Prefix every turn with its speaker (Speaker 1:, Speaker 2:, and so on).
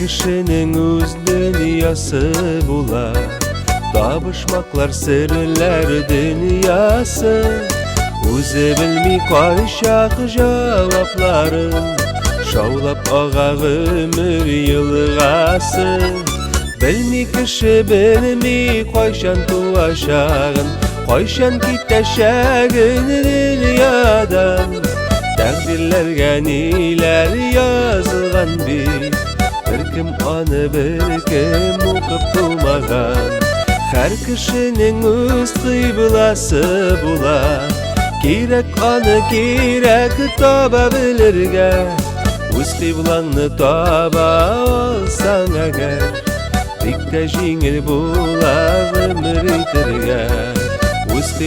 Speaker 1: кешенең үз дөньясы була. Табышмаклар, серләр дөньясы. Үзе белми кайчак җавапларын. Шаулап ага гомер елгасы. Белми кеше, белми кайчан туачагын, кайчан китәчәген дөньядан. Тәкъдирләргә ниләр язылган бит, беркем аны беркем укып тумаган. Һәр кешенең үз кыйбласы була, кирәк аны кирәк таба белергә. Үз кыйблаңны таба алсаң әгәр, бик тә җиңел була гомер итәргә.